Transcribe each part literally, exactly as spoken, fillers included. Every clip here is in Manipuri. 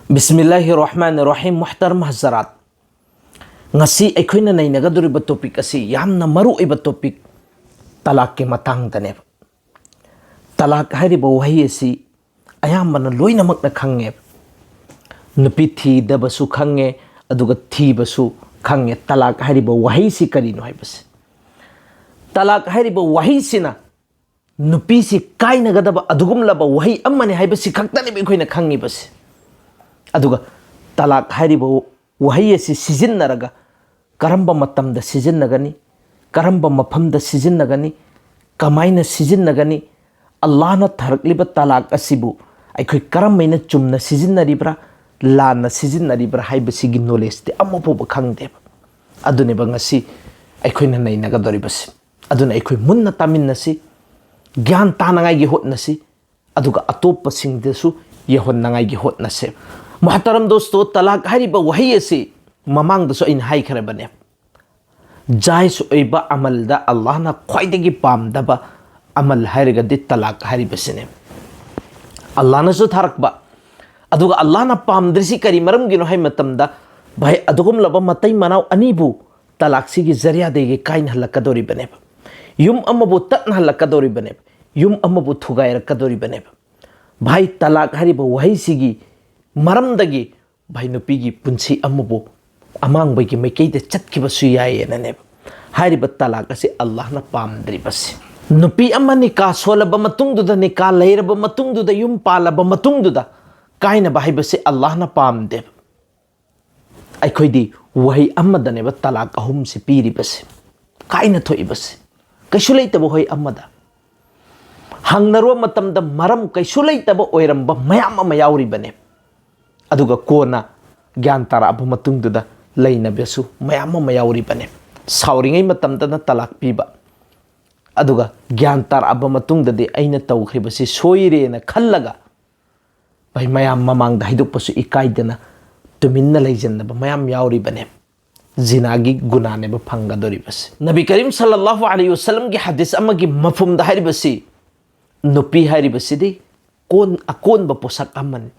ꯕꯤꯁꯃꯤꯜꯂꯥꯍꯤꯔ ꯔꯍꯃꯥꯅꯤꯔ ꯔꯍꯤꯝ꯫ ꯃꯨꯍꯇꯔꯝ ꯍꯖꯔꯥꯠ, ꯉꯁꯤ ꯑꯩꯈꯣꯏꯅ ꯅꯩꯅꯒꯗꯧꯔꯤꯕ ꯇꯣꯄꯤꯛ ꯑꯁꯤ ꯌꯥꯝꯅ ꯃꯔꯨ ꯑꯣꯏꯕ ꯇꯣꯄꯤꯛ, ꯇꯂꯥꯛꯀꯤ ꯃꯇꯥꯡꯗꯅꯦꯕ꯫ ꯇꯂꯥꯛ ꯍꯥꯏꯔꯤꯕ ꯋꯥꯍꯩ ꯑꯁꯤ ꯑꯌꯥꯝꯕꯅ ꯂꯣꯏꯅꯃꯛꯅ ꯈꯪꯉꯦꯕ꯫ ꯅꯨꯄꯤ ꯊꯤꯗꯕꯁꯨ ꯈꯪꯉꯦ, ꯑꯗꯨꯒ ꯊꯤꯕꯁꯨ ꯈꯪꯉꯦ꯫ ꯇꯂꯥꯛ ꯍꯥꯏꯔꯤꯕ ꯋꯥꯍꯩꯁꯤ ꯀꯔꯤꯅꯣ ꯍꯥꯏꯕꯁꯦ, ꯇꯂꯥꯛ ꯍꯥꯏꯔꯤꯕ ꯋꯥꯍꯩꯁꯤꯅ ꯅꯨꯄꯤꯁꯤ ꯀꯥꯏꯅꯒꯗꯕ ꯑꯗꯨꯒꯨꯝꯂꯕ ꯋꯥꯍꯩ ꯑꯃꯅꯤ ꯍꯥꯏꯕꯁꯤ ꯈꯛꯇꯅꯦꯕ ꯑꯩꯈꯣꯏꯅ ꯈꯪꯉꯤꯕꯁꯦ꯫ ꯑꯗꯨꯒ ꯇꯂꯥꯛ ꯍꯥꯏꯔꯤꯕ ꯋꯥꯍꯩ ꯑꯁꯤ ꯁꯤꯖꯤꯟꯅꯔꯒ ꯀꯔꯝꯕ ꯃꯇꯝꯗ ꯁꯤꯖꯤꯟꯅꯒꯅꯤ, ꯀꯔꯝꯕ ꯃꯐꯝꯗ ꯁꯤꯖꯤꯟꯅꯒꯅꯤ, ꯀꯃꯥꯏꯅ ꯁꯤꯖꯤꯟꯅꯒꯅꯤ, ꯑꯜꯂꯥꯍꯅ ꯊꯥꯔꯛꯂꯤꯕ ꯇꯂꯥꯛ ꯑꯁꯤꯕꯨ ꯑꯩꯈꯣꯏ ꯀꯔꯝꯍꯥꯏꯅ ꯆꯨꯝꯅ ꯁꯤꯖꯤꯟꯅꯔꯤꯕ꯭ꯔꯥ, ꯂꯥꯟꯅ ꯁꯤꯖꯤꯟꯅꯔꯤꯕ꯭ꯔꯥ ꯍꯥꯏꯕꯁꯤꯒꯤ ꯅꯣꯂꯦꯖꯇꯤ ꯑꯃ ꯐꯥꯎꯕ ꯈꯪꯗꯦꯕ꯫ ꯑꯗꯨꯅꯦꯕ ꯉꯁꯤ ꯑꯩꯈꯣꯏꯅ ꯅꯩꯅꯒꯗꯧꯔꯤꯕꯁꯤ꯫ ꯑꯗꯨꯅ ꯑꯩꯈꯣꯏ ꯃꯨꯟꯅ ꯇꯥꯃꯤꯟꯅꯁꯤ, ꯒ꯭ꯌꯥꯟ ꯇꯥꯅꯉꯥꯏꯒꯤ ꯍꯣꯠꯅꯁꯤ, ꯑꯗꯨꯒ ꯑꯇꯣꯞꯄꯁꯤꯡꯗꯁꯨ ꯌꯧꯍꯟꯅꯉꯥꯏꯒꯤ ꯍꯣꯠꯅꯁꯦ꯫ ꯃꯨꯍꯇꯔꯝ ꯗꯣꯁꯇꯣ, ꯇꯂꯥꯛ ꯍꯥꯏꯔꯤꯕ ꯋꯥꯍꯩ ꯑꯁꯤ ꯃꯃꯥꯡꯗꯁꯨ ꯑꯩꯅ ꯍꯥꯏꯈ꯭ꯔꯕꯅꯦ꯫ ꯖꯥꯏꯖ ꯑꯣꯏꯕ ꯑꯃꯜꯗ ꯑꯜꯂꯥꯍꯅ ꯈ꯭ꯋꯥꯏꯗꯒꯤ ꯄꯥꯝꯗꯕ ꯑꯃꯜ ꯍꯥꯏꯔꯒꯗꯤ ꯇꯂꯥꯛ ꯍꯥꯏꯔꯤꯕꯁꯤꯅꯦ꯫ ꯑꯜꯂꯥꯍꯅꯁꯨ ꯊꯥꯔꯛꯄ, ꯑꯗꯨꯒ ꯑꯜꯂꯥꯍꯅ ꯄꯥꯝꯗ꯭ꯔꯤꯁꯤ ꯀꯔꯤ ꯃꯔꯝꯒꯤꯅꯣ ꯍꯥꯏꯕ ꯃꯇꯝꯗ, ꯚꯥꯏ, ꯑꯗꯨꯒꯨꯝꯂꯕ ꯃꯇꯩ ꯃꯅꯥꯎ ꯑꯅꯤꯕꯨ ꯇꯂꯥꯛꯁꯤꯒꯤ ꯖꯔꯤꯌꯥꯗꯒꯤ ꯀꯥꯏꯅꯍꯜꯂꯛꯀꯗꯧꯔꯤꯕꯅꯦꯕ꯫ ꯌꯨꯝ ꯑꯃꯕꯨ ꯇꯠꯅꯍꯜꯂꯛꯀꯗꯧꯔꯤꯕꯅꯦꯕ꯫ ꯌꯨꯝ ꯑꯃꯕꯨ ꯊꯨꯒꯥꯏꯔꯛꯀꯗꯧꯔꯤꯕꯅꯦꯕ꯫ ꯚꯥꯏ, ꯇꯂꯥꯛ ꯍꯥꯏꯔꯤꯕ ꯋꯥꯍꯩꯁꯤꯒꯤ ꯃꯔꯝꯗꯒꯤ, ꯚꯥꯏ, ꯅꯨꯄꯤꯒꯤ ꯄꯨꯟꯁꯤ ꯑꯃꯕꯨ ꯑꯃꯥꯡꯕꯒꯤ ꯃꯥꯏꯀꯩꯗ ꯆꯠꯈꯤꯕꯁꯨ ꯌꯥꯏꯌꯦꯅꯅꯦꯕ ꯍꯥꯏꯔꯤꯕ ꯇꯂꯥꯛ ꯑꯁꯤ ꯑꯜꯂꯥꯍꯅ ꯄꯥꯝꯗ꯭ꯔꯤꯕꯁꯤ꯫ ꯅꯨꯄꯤ ꯑꯃ ꯅꯤꯀꯥ ꯁꯣꯜꯂꯕ ꯃꯇꯨꯡꯗꯨꯗ, ꯅꯤꯀꯥ ꯂꯩꯔꯕ ꯃꯇꯨꯡꯗꯨꯗ, ꯌꯨꯝ ꯄꯥꯜꯂꯕ ꯃꯇꯨꯡꯗꯨꯗ ꯀꯥꯏꯅꯕ ꯍꯥꯏꯕꯁꯤ ꯑꯜꯂꯥꯍꯅ ꯄꯥꯝꯗꯦꯕ꯫ ꯑꯩꯈꯣꯏꯗꯤ ꯋꯥꯍꯩ ꯑꯃꯗꯅꯦꯕ ꯇꯂꯥꯛ ꯑꯍꯨꯝꯁꯤ ꯄꯤꯔꯤꯕꯁꯦ, ꯀꯥꯏꯅ ꯊꯣꯛꯏꯕꯁꯦ꯫ ꯀꯩꯁꯨ ꯂꯩꯇꯕ ꯋꯥꯍꯩ ꯑꯃꯗ ꯍꯪꯅꯔꯨꯕ ꯃꯇꯝꯗ ꯃꯔꯝ ꯀꯩꯁꯨ ꯂꯩꯇꯕ ꯑꯣꯏꯔꯝꯕ ꯃꯌꯥꯝ ꯑꯃ ꯌꯥꯎꯔꯤꯕꯅꯦ꯫ ꯑꯗꯨꯒ ꯀꯣꯟꯅ ꯒ꯭ꯌꯥꯟ ꯇꯥꯔꯛꯑꯕ ꯃꯇꯨꯡꯗꯨꯗ ꯂꯩꯅꯕꯁꯨ ꯃꯌꯥꯝ ꯑꯃ ꯌꯥꯎꯔꯤꯕꯅꯦ꯫ ꯁꯥꯎꯔꯤꯉꯩ ꯃꯇꯝꯗꯅ ꯇꯂꯥꯛ ꯄꯤꯕ, ꯑꯗꯨꯒ ꯒ꯭ꯌꯥꯟ ꯇꯥꯔꯛꯑꯕ ꯃꯇꯨꯡꯗꯗꯤ ꯑꯩꯅ ꯇꯧꯈ꯭ꯔꯤꯕꯁꯤ ꯁꯣꯏꯔꯦꯅ ꯈꯜꯂꯒ, ꯚꯥꯏ, ꯃꯌꯥꯝ ꯃꯃꯥꯡꯗ ꯍꯥꯏꯗꯣꯛꯄꯁꯨ ꯏꯀꯥꯏꯗꯅ ꯇꯨꯃꯤꯟꯅ ꯂꯩꯁꯤꯟꯅꯕ ꯃꯌꯥꯝ ꯌꯥꯎꯔꯤꯕꯅꯦ꯫ ꯖꯤꯅꯥꯒꯤ ꯒꯨꯅꯥꯅꯦꯕ ꯐꯪꯒꯗꯧꯔꯤꯕꯁꯦ꯫ ꯅꯕꯤ ꯀꯔꯤꯝ ꯁꯜꯂꯜꯂꯥꯍꯨ ꯑꯂꯩꯍꯤ ꯋꯁꯜꯂꯝꯒꯤ ꯍꯗꯤꯁ ꯑꯃꯒꯤ ꯃꯐꯝꯗ ꯍꯥꯏꯔꯤꯕꯁꯤ, ꯅꯨꯄꯤ ꯍꯥꯏꯔꯤꯕꯁꯤꯗꯤ ꯀꯣꯟ, ꯑꯀꯣꯟꯕ ꯄꯣꯠꯁꯛ ꯑꯃꯅꯤ꯫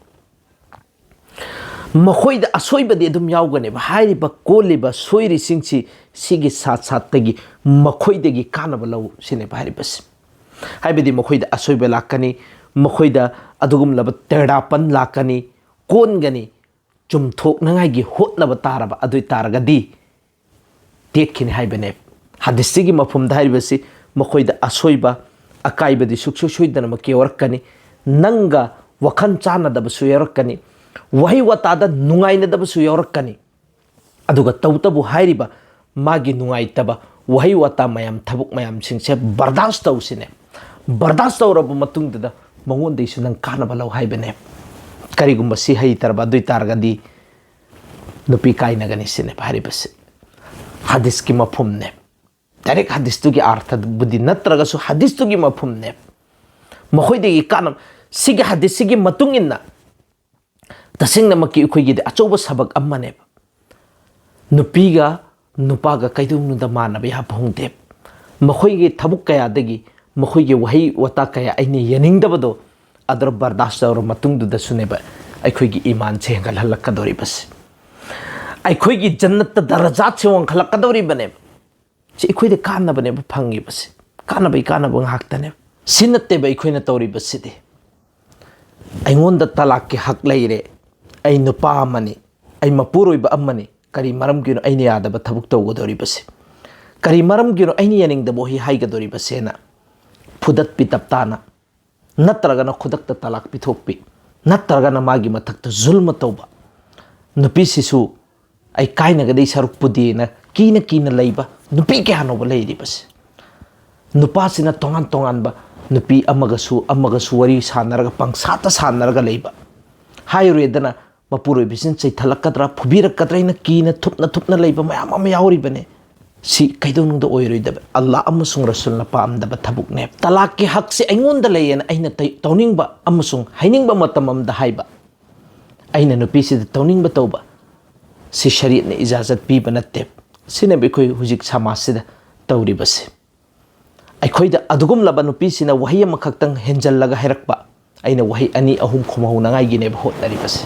ꯃꯈꯣꯏꯗ ꯑꯁꯣꯏꯕꯗꯤ ꯑꯗꯨꯝ ꯌꯥꯎꯒꯅꯦꯕ꯫ ꯍꯥꯏꯔꯤꯕ ꯀꯣꯜꯂꯤꯕ ꯁꯣꯏꯔꯤꯁꯤꯡꯁꯤ, ꯁꯤꯒꯤ ꯁꯥꯠ ꯁꯥꯠꯇꯒꯤ ꯃꯈꯣꯏꯗꯒꯤ ꯀꯥꯟꯅꯕ ꯂꯧ ꯁꯤꯅꯦꯕ ꯍꯥꯏꯔꯤꯕꯁꯤ꯫ ꯍꯥꯏꯕꯗꯤ ꯃꯈꯣꯏꯗ ꯑꯁꯣꯏꯕ ꯂꯥꯛꯀꯅꯤ, ꯃꯈꯣꯏꯗ ꯑꯗꯨꯒꯨꯝꯂꯕ ꯇꯦꯔꯥꯄꯟ ꯂꯥꯛꯀꯅꯤ, ꯀꯣꯟꯒꯅꯤ, ꯆꯨꯝꯊꯣꯛꯅꯉꯥꯏꯒꯤ ꯍꯣꯠꯅꯕ ꯇꯥꯔꯕ ꯑꯗꯨ ꯑꯣꯏ ꯇꯥꯔꯒꯗꯤ ꯇꯦꯛꯈꯤꯅꯤ ꯍꯥꯏꯕꯅꯦ꯫ ꯍꯗꯤꯁꯁꯤꯒꯤ ꯃꯐꯝꯗ ꯍꯥꯏꯔꯤꯕꯁꯤ, ꯃꯈꯣꯏꯗ ꯑꯁꯣꯏꯕ, ꯑꯀꯥꯏꯕꯗꯤ ꯁꯨꯛꯁꯣꯏ ꯁꯣꯏꯗꯅꯃꯛꯀꯤ ꯌꯥꯎꯔꯛꯀꯅꯤ, ꯅꯪꯒ ꯋꯥꯈꯜ ꯆꯥꯟꯅꯗꯕꯁꯨ ꯌꯥꯎꯔꯛꯀꯅꯤ, ꯋꯥꯍꯩ ꯋꯥꯇꯥꯗ ꯅꯨꯡꯉꯥꯏꯅꯗꯕꯁꯨ ꯌꯥꯎꯔꯛꯀꯅꯤ꯫ ꯑꯗꯨꯒ ꯇꯧꯕꯇꯕꯨ ꯍꯥꯏꯔꯤꯕ ꯃꯥꯒꯤ ꯅꯨꯡꯉꯥꯏꯇꯕ ꯋꯥꯍꯩ ꯋꯥꯇꯥ ꯃꯌꯥꯝ, ꯊꯕꯛ ꯃꯌꯥꯝꯁꯤꯡꯁꯦ ꯕꯔꯗꯥꯁ ꯇꯧꯁꯤꯅꯦ꯫ ꯕꯔꯗꯥꯁ ꯇꯧꯔꯕ ꯃꯇꯨꯡꯗꯨꯗ ꯃꯉꯣꯟꯗꯒꯤꯁꯨ ꯅꯪ ꯀꯥꯟꯅꯕ ꯂꯧ ꯍꯥꯏꯕꯅꯦ꯫ ꯀꯔꯤꯒꯨꯝꯕ ꯁꯤ ꯍꯩꯇ꯭ꯔꯕ ꯑꯗꯨ ꯑꯣꯏ ꯇꯥꯔꯒꯗꯤ ꯅꯨꯄꯤ ꯀꯥꯏꯅꯒꯅꯤ ꯁꯤꯅꯦꯕ ꯍꯥꯏꯔꯤꯕꯁꯤ꯫ ꯍꯗꯤꯁꯀꯤ ꯃꯐꯝꯅꯦ꯫ ꯗꯥꯏꯔꯦꯛ ꯍꯗꯤꯁꯇꯨꯒꯤ ꯑꯥꯔꯊꯕꯨꯗꯤ ꯅꯠꯇ꯭ꯔꯒꯁꯨ ꯍꯗꯤꯁꯇꯨꯒꯤ ꯃꯐꯝꯅꯦ꯫ ꯃꯈꯣꯏꯗꯒꯤ ꯀꯥꯟꯅꯕ, ꯁꯤꯒꯤ ꯍꯗꯤꯁꯁꯤꯒꯤ ꯃꯇꯨꯡ ꯏꯟꯅ ꯇꯁꯦꯡꯅꯃꯛꯀꯤ ꯑꯩꯈꯣꯏꯒꯤꯗꯤ ꯑꯆꯧꯕ ꯁꯕꯛ ꯑꯃꯅꯦꯕ꯫ ꯅꯨꯄꯤꯒ ꯅꯨꯄꯥꯒ ꯀꯩꯗꯧꯅꯨꯡꯗ ꯃꯥꯟꯅꯕ ꯌꯥꯕ ꯍꯣꯡꯗꯦ꯫ ꯃꯈꯣꯏꯒꯤ ꯊꯕꯛ ꯀꯌꯥꯗꯒꯤ, ꯃꯈꯣꯏꯒꯤ ꯋꯥꯍꯩ ꯋꯥꯇꯥ ꯀꯌꯥ ꯑꯩꯅ ꯌꯥꯅꯤꯡꯗꯕꯗꯣ, ꯑꯗꯨꯗ ꯕꯔꯗꯥꯁ ꯇꯧꯔ ꯃꯇꯨꯡꯗꯨꯗꯁꯨꯅꯦꯕ ꯑꯩꯈꯣꯏꯒꯤ ꯏꯃꯥꯟꯁꯦ ꯍꯦꯟꯒꯠꯍꯜꯂꯛꯀꯗꯧꯔꯤꯕꯁꯦ꯫ ꯑꯩꯈꯣꯏꯒꯤ ꯖꯟꯅꯠꯇ ꯗꯔꯖꯥꯠꯁꯦ ꯋꯥꯡꯈꯠꯂꯛꯀꯗꯧꯔꯤꯕꯅꯦꯕ꯫ ꯁꯤ ꯑꯩꯈꯣꯏꯗ ꯀꯥꯟꯅꯕꯅꯦꯕ ꯐꯪꯉꯤꯕꯁꯦ꯫ ꯀꯥꯟꯅꯕꯒꯤ ꯀꯥꯟꯅꯕ ꯉꯥꯛꯇꯅꯦꯕ꯫ ꯁꯤ ꯅꯠꯇꯦꯕ ꯑꯩꯈꯣꯏꯅ ꯇꯧꯔꯤꯕꯁꯤꯗꯤ꯫ ꯑꯩꯉꯣꯟꯗ ꯇꯂꯥꯛꯀꯤ ꯍꯛ ꯂꯩꯔꯦ, ꯑꯩ ꯅꯨꯄꯥ ꯑꯃꯅꯤ, ꯑꯩ ꯃꯄꯨꯔꯣꯏꯕ ꯑꯃꯅꯤ, ꯀꯔꯤ ꯃꯔꯝꯒꯤꯅꯣ ꯑꯩꯅ ꯌꯥꯗꯕ ꯊꯕꯛ ꯇꯧꯒꯗꯧꯔꯤꯕꯁꯦ? ꯀꯔꯤ ꯃꯔꯝꯒꯤꯅꯣ ꯑꯩꯅ ꯌꯥꯅꯤꯡꯗꯕ ꯋꯥꯍꯩ ꯍꯥꯏꯒꯗꯧꯔꯤꯕꯁꯦꯅ ꯐꯨꯗꯠꯄꯤ ꯇꯞꯇꯥꯅ? ꯅꯠꯇ꯭ꯔꯒꯅ ꯈꯨꯗꯛꯇ ꯇꯂꯥꯛ ꯄꯤꯊꯣꯛꯄꯤ, ꯅꯠꯇ꯭ꯔꯒꯅ ꯃꯥꯒꯤ ꯃꯊꯛꯇ ꯖꯨꯜꯃ ꯇꯧꯕ? ꯅꯨꯄꯤꯁꯤꯁꯨ ꯑꯩ ꯀꯥꯏꯅꯒꯗꯩ ꯁꯔꯨꯛꯄꯨꯗꯤꯅ ꯀꯤꯅ ꯀꯤꯅ ꯂꯩꯕ ꯅꯨꯄꯤ ꯀꯌꯥꯅꯣꯕ ꯂꯩꯔꯤꯕꯁꯦ? ꯅꯨꯄꯥꯁꯤꯅ ꯇꯣꯉꯥꯟ ꯇꯣꯉꯥꯟꯕ ꯅꯨꯄꯤ ꯑꯃꯒꯁꯨ ꯑꯃꯒꯁꯨ ꯋꯥꯔꯤ ꯁꯥꯟꯅꯔꯒ, ꯄꯪꯁꯥꯠꯇ ꯁꯥꯟꯅꯔꯒ ꯂꯩꯕ꯫ ꯍꯥꯏꯔꯨꯔꯦꯗꯅ, ꯃꯄꯨꯔꯣꯏꯕꯁꯤꯅ ꯆꯩꯊꯠꯂꯛꯀꯗ꯭ꯔꯥ, ꯐꯨꯕꯤꯔꯛꯀꯗ꯭ꯔꯥ ꯍꯥꯏꯅ ꯀꯤꯅ ꯊꯨꯞꯅ ꯊꯨꯞꯅ ꯂꯩꯕ ꯃꯌꯥꯝ ꯑꯃ ꯌꯥꯎꯔꯤꯕꯅꯦ꯫ ꯁꯤ ꯀꯩꯗꯧꯅꯨꯡꯗ ꯑꯣꯏꯔꯣꯏꯗꯕ, ꯑꯜꯂꯥ ꯑꯃꯁꯨꯡ ꯔꯁꯨꯜꯅ ꯄꯥꯝꯗꯕ ꯊꯕꯛꯅꯦ꯫ ꯇꯂꯥꯛꯀꯤ ꯍꯛꯁꯦ ꯑꯩꯉꯣꯟꯗ ꯂꯩꯌꯦꯅ ꯑꯩꯅ ꯇꯩ-, ꯇꯧꯅꯤꯡꯕ ꯑꯃꯁꯨꯡ ꯍꯥꯏꯅꯤꯡꯕ ꯃꯇꯝ ꯑꯃꯗ ꯍꯥꯏꯕ, ꯑꯩꯅ ꯅꯨꯄꯤꯁꯤꯗ ꯇꯧꯅꯤꯡꯕ ꯇꯧꯕ, ꯁꯤ ꯁꯔꯤꯌꯠꯅ ꯏꯖꯥꯖꯠ ꯄꯤꯕ ꯅꯠꯇꯦ꯫ ꯁꯤꯅꯦꯕ ꯑꯩꯈꯣꯏ ꯍꯧꯖꯤꯛ ꯁꯃꯥꯖꯁꯤꯗ ꯇꯧꯔꯤꯕꯁꯦ꯫ ꯑꯩꯈꯣꯏꯗ ꯑꯗꯨꯒꯨꯝꯂꯕ ꯅꯨꯄꯤꯁꯤꯅ ꯋꯥꯍꯩ ꯑꯃꯈꯛꯇꯪ ꯍꯦꯟꯖꯜꯂꯒ ꯍꯥꯏꯔꯛꯄ, ꯑꯩꯅ ꯋꯥꯍꯩ ꯑꯅꯤ ꯑꯍꯨꯝ ꯈꯨꯝꯍꯧꯅꯉꯥꯏꯒꯤꯅꯦꯕ ꯍꯣꯠꯅꯔꯤꯕꯁꯦ꯫